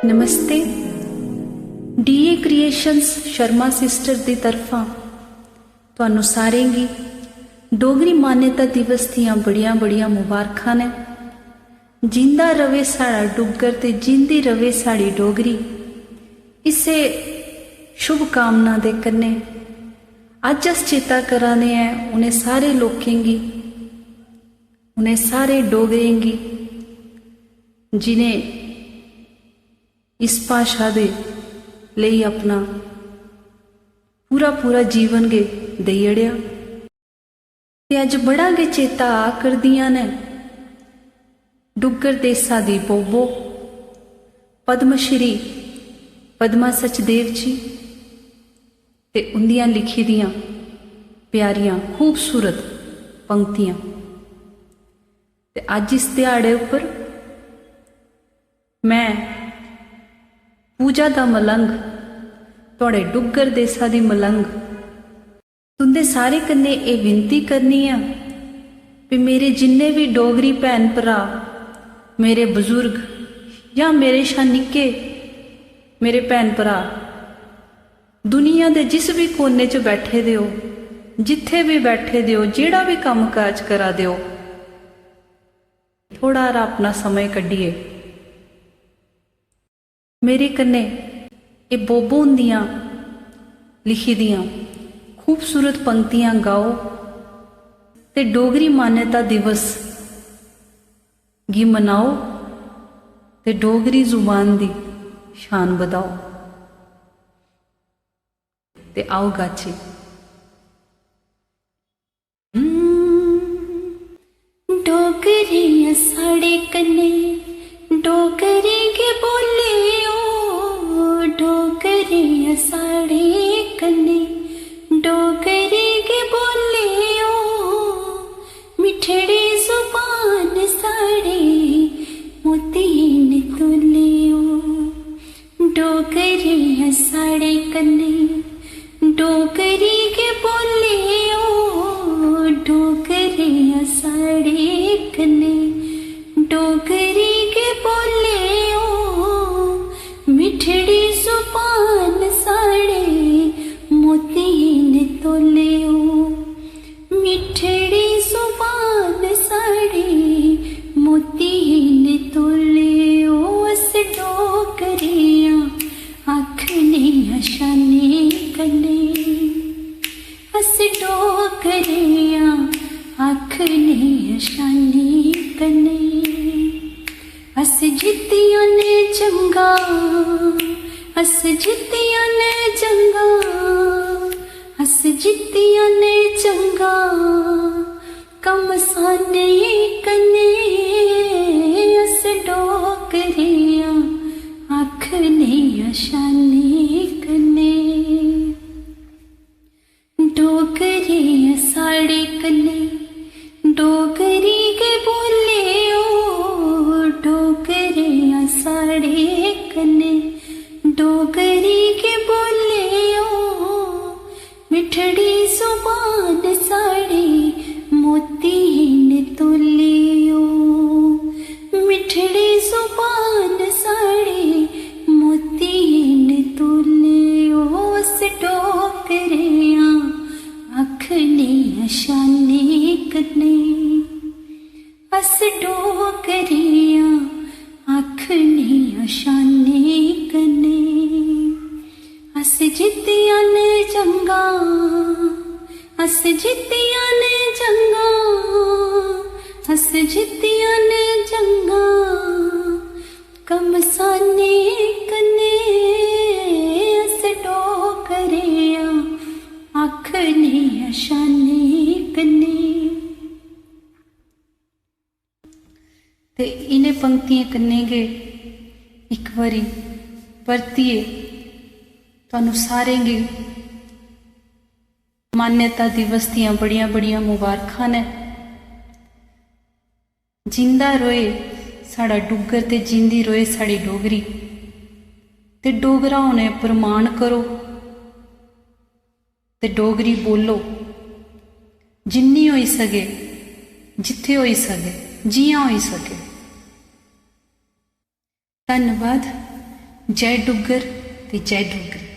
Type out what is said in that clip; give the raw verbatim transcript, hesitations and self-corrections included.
नमस्ते। DA creations Sharma sister दी तरफा तुहानू सारें गी डोगरी मान्यता दिवस दियां बड़ियां बड़ियां मुबारखां न। जींदा रवे साढ़ा डुग्गर ते जींदी रवे साढ़ी डोगरी। इस्सै शुभकामना दे कन्नै अज्ज अस चेता करा ने ऐ उ'नें सारे लोकें गी, उ'नें सारे डोगरें गी जिनें इस भाशा दे लेई अपना पूरा पूरा जीवन गै देई ओड़ेआ। ते अज्ज बड़ा गै चेता आ करदियां न डुग्गर देसा दी बोबो पद्मश्री पद्मा सचदेव जी ते उंदियां लिखी दियां प्यारियां खूबसूरत पंक्तियां। ते अज्ज इस ध्याड़े उप्पर मैं पूजा दा मलंग, थुआढ़े डुग्गर देसा दी मलंग, तुंदे सारे कन्नै एह् विनती करनी आं कि मेरे जिन्ने बी डोगरी भैन भ्राऽ, मेरे बजुर्ग जां मेरे शा निक्के मेरे भैन भ्राऽ, दुनिया दे जिस बी कोने च बैठे दे ओ, जित्थै बी बैठे दे ओ, जेह्ड़ा बी कम्म काज करा दे ओ, थोह्ड़ा हारा अपना समें कड्ढियै मेरे कन्नै एह् बोबो हुंदियां लिखी दियां खूबसूरत पंक्तियां गाओ ते डोगरी मान्यता दिवस गी मनाओ ते डोगरी जुबान दी शान बधाओ। ते आओ गाचे। डोगरे साढ़े कन्नै, डोगरे गै बोले ओ, डोगरे साढ़े कन्नै, डोगरे गै बोले ओ, मिठड़े जुबान साढ़े मोतिये ने तोले ओ। डोगरे साढ़े कन्नै, डोगरी गै बोले ओ, डोगरे साढ़े कन्नै, डोगरी गै बोले ओ, मिठड़ी जुबान साढ़े मोतिये ने तोले ओ। मिठड़ी जुबान साढ़ी मोतिये ने तोले ओ। अस डोगरे आं आखने आं शाने कन्नै, अस डोगरे आं आखने आं शाने कन्नै। अस जित्तियां ने जंगां, अस जित्तियां ने जंगां, अस जित्तियां ने जंगां, कमसाने कन्नै। अस डोगरे आं आखने आं शाने कन्नै। डोगरे साढ़े कन्नै, डोगरी गै बोले ओ, डोगरे साढ़े कन्नै, डोगरी गै बोले ओ। मिठड़ी जुबान साढ़ी मोतिये ने तोले ओ, मिठड़ी जुबान साढ़ी मोतिये ने तोले ओ। अस डोगरे आं आखने आं शाने कन्नै, अस डोगरे आं आखने आं शाने कन्नै। अस जित्तियां ने जंगां, अस जित्तियां ने जंगां, अस जित्तियां ने जंगां, कमसाने कन्नै। अस डोगरे आं आखने आं शाने कन्नै। ते इ'नें पंक्तियें कन्नै गै इक बारी परतियै तुहानू सारें गी मान्यता दिवस दियां बड़ियां बड़ियां मुबारखां न। जींदा रोए साढ़ा डुग्गर ते जींदी रोए साढ़ी डोगरी। ते डोगरा होने पर मान करो ते डोगरी बोलो, जिन्नी होई सके, जित्थे होई सके, जियां होई सके। धन्नवाद। जय डुग्गर ते जय डोगरी।